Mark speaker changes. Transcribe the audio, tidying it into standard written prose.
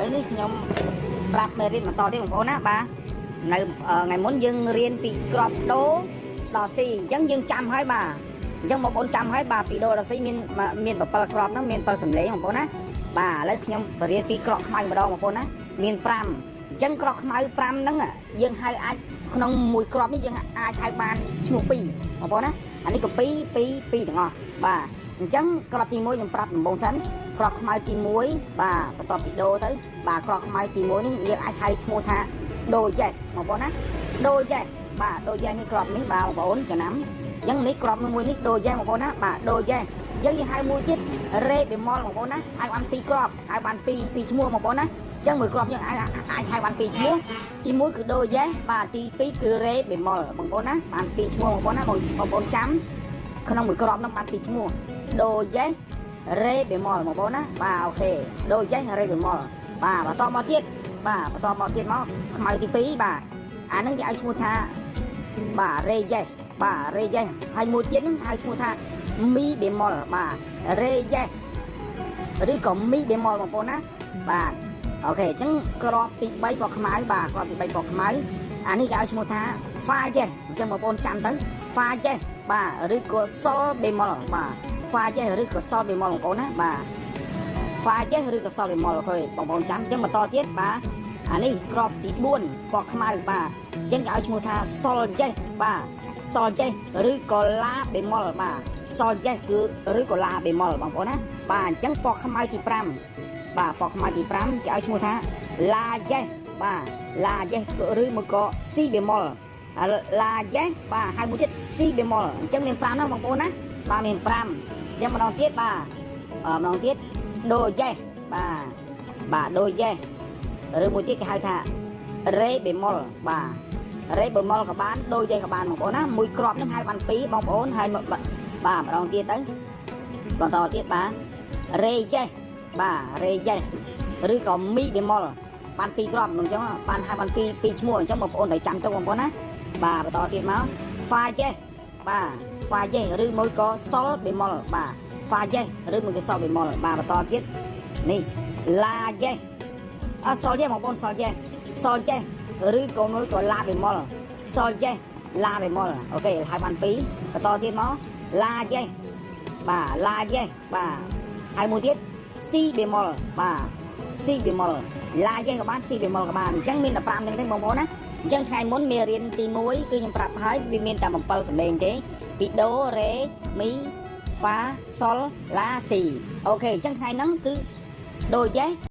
Speaker 1: វនេះខ្ញុំប្រាប់មេរៀនបន្តទៀតបងប្អូនណាបាទនៅថ្ងៃមុនយើងរៀនពីក្របដូដល់ស៊ីអញ្ចឹងយើងចាំហើយបាទអញ្ចឹងបងប្អូនចាំហើយបាទពីដូដល់ស៊ីមានមាន7ក្របហ្នឹងមាន7សំឡេងបងប្អូនណាបាទឥឡូវខ្ញុំបរៀនពីក្របខ្មៅម្ដងបងប្អូនណាមាន5អញ្ចឹងក្របខ្មៅ5ហ្នឹងយើងហៅអាចក្នុងមួយក្របនេះយើងអាចហៅបានឈ្មោះ2បងប្អូនណាអានេះក៏2 2 2ទាំងអស់បាទអញ្ចឹងក្របទី1ខ្ញុំប្រាប់ដំបូងសិនក្របខ្មៅទី1បាទបន្ទាប់ពីដូទៅបាទក្របខ្មៅទី1នេះយើងអាចហៅឈ្មោះថាដូយ៉េសបងប្អូនណាដូយ៉េសបាទដូយ៉េសនេះក្របនេះបាទបងប្អូនចំណាំអញ្ចឹងនេះក្របមួយនេះដូយ៉េសបងប្អូនណាបាទដូយ៉េសអញ្ចឹងយើងហៅមួយទៀតរ៉េបេម៉ុលបងប្អូនណាហៅបាន2ក្របហៅបាន2 2ឈ្មោះបងប្អូនណាអញ្ចឹងមួយក្របយើងអាចអាចហៅបាន2ឈ្មោះទី1គឺដូយ៉េសបាទទី2គឺរ៉េបេម៉ុលបងប្អូនណាបាន2ឈ្មោះបងប្អូនណាបងបងប្អូនចាំក្នុងមួយក្របហ្នឹងបាន2ឈ្មោះដូយ៉េសរ៉េបេម៉ុលបងប្អូនណាបាទ OK ដូយ៉េសរ៉េបេម៉ុលបាទបន្តមកទៀតបាទបន្តមកទៀតមកខ្មៅទី2បាទអាហ្នឹងគេឲ្យឈ្មោះថាបាទរ៉េយ៉េសបាទរ៉េយ៉េសហើយមួយទៀតហ្នឹងហៅឈ្មោះថាមីបេម៉ុលបាទរ៉េយ៉េសឬក៏មីបេម៉ុលបងប្អូនណាបាទ OK អញ្ចឹងក្របទី3ពណ៌ខ្មៅបាទក្របទី3ពណ៌ខ្មៅអានេះគេឲ្យឈ្មោះថាហ្វាយ៉េសអញ្ចឹងបងប្អូនចាំទៅហ្វាយ៉េសបាទឬក៏សុលបេម៉ុលបាទហ្វាយ៉េសឬក៏សុលបេម៉ុលបងប្អូនណាបាទហ្វាយ៉េសឬក៏សុលបេម៉ុល OK បងប្អូនចាំអញ្ចឹងបន្តទៀតបាទអានេះក្របទី4ពណ៌ខ្មៅបាទអញ្ចឹងគេឲ្យឈ្មោះថាសុលយ៉េសបាទសុលយ៉េសឬក៏ឡាបេម៉ុលបាទសុលយ៉េសគឺឬក៏ឡាបេម៉ុលបងប្អូនណាបាទអញ្ចឹងពណ៌ខ្មៅទី5បាទពណ៌ខ្មៅទី5គេឲ្យឈ្មោះថាឡាយ៉េសបាទឡាយ៉េសឬមួយក៏ស៊ីបេម៉ុលឡាយ៉េសបាទហើយមួយទៀតស៊ីបេម៉ុលអញ្ចឹងមាន5ណាបងប្អូនណាបាទមាន5អញ្ចឹងម្ដងទៀតបាទម្ដងទៀតដូយ៉េសបាទបាទដូយ៉េសឬមួយទៀតគេហៅថារ៉េបេម៉ុលបាទរ៉េបេម៉ុលក៏បានដូយ៉េសក៏បានបងប្អូនណាមួយគ្រាប់នឹងហៅបាន2បងប្អូនហើយបាទម្ដងទៀតទៅបន្តទៀតបាទរ៉េយ៉េសបាទរ៉េយ៉េសឬក៏មីបេម៉ុលបាន2គ្រាប់អញ្ចឹងបានហៅបាន2 2ឈ្មោះអញ្ចឹងបងប្អូនត្រូវចាំទុកបងប្អូនណាបាទបន្តទៀតមកហ្វាយ៉េសបាទហ្វាយ៉េសឬមួយក៏សុលបេម៉ុលបាទហ្វាយ៉េសឬមួយក៏សុលបេម៉ុលបាទបន្តទៀតនេះឡាយ៉េសអសុលយ៉េសបងប្អូនសុលយ៉េសសុលយ៉េសឬក៏មួយក៏ឡាបេម៉ុលសុលយ៉េសឡាបេម៉ុល OK ហើយបាន2បន្តទៀតមកឡាយ៉េសបាទឡាយ៉េសបាទហើយមួយទៀតស៊ីបេម៉ុលបាទស៊ីបេម៉ុលឡាយ៉េសក៏បានស៊ីបេម៉ុលក៏បានអញ្ចឹងមានតែ5ហ្នឹងទេបងប្អូនណាអញ្ចឹងថ្ងៃមុនមេរៀនទី1គឺខ្ញុំប្រាប់ហើយវាមានតែ7សំឡេងទេពីដូរ៉េមីហ្វាសុលឡាស៊ី OK អញ្ចឹងថ្ងៃហ្នឹងគឺដូយ៉េស